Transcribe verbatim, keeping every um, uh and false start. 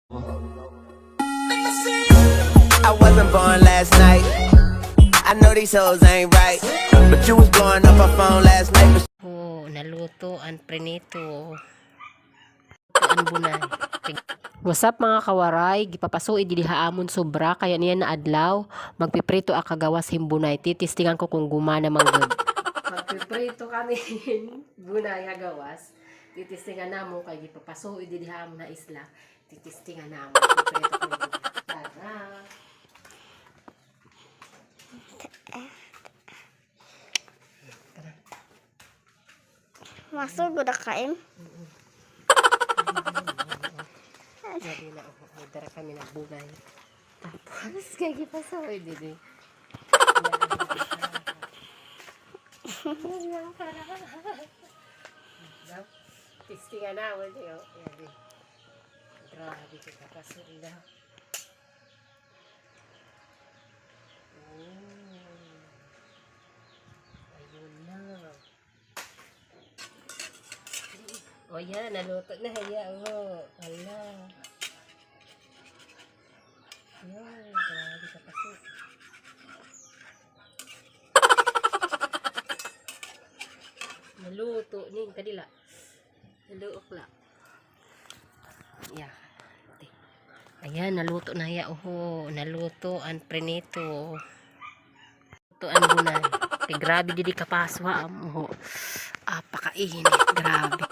I wasn't born last night. I know these hoes ain't right, but you was blowing up her phone last night. Oh, naluto an prinito. An bunay. What's up, mga kawaray? Gipapasuid didi ha amon sobra, kay niyan na adlaw, magpiprito ak ha gawas hin bunay. Titistingan ko kon gumana man gud. Magpiprito kami hin bunay ha gawas. Titistingan namon kay gipapasuid didi ha amon ha isla. Titistingan namon. Magpiprito kami. Tara. Tara. Masugod na kain. Mm-mm. Sabi na, oh, may dara kami na bunay. Tapos, kay gipasuid didi. Testingan namon, eh, oh. Yan, eh. Grabe, kay kapasuid na. Oh. Ayun na. O, yan, naluto na, haya, o. Hala. Yan, grabe ka kasi. Naluto, ning kadila. Naluok la. Yeah. Ayan, naluto na, haya, oho. Naluto an prinito. Ito an bunay. Kay grabe didi kapaswa, am, oho. Ah, pakainit, grabe.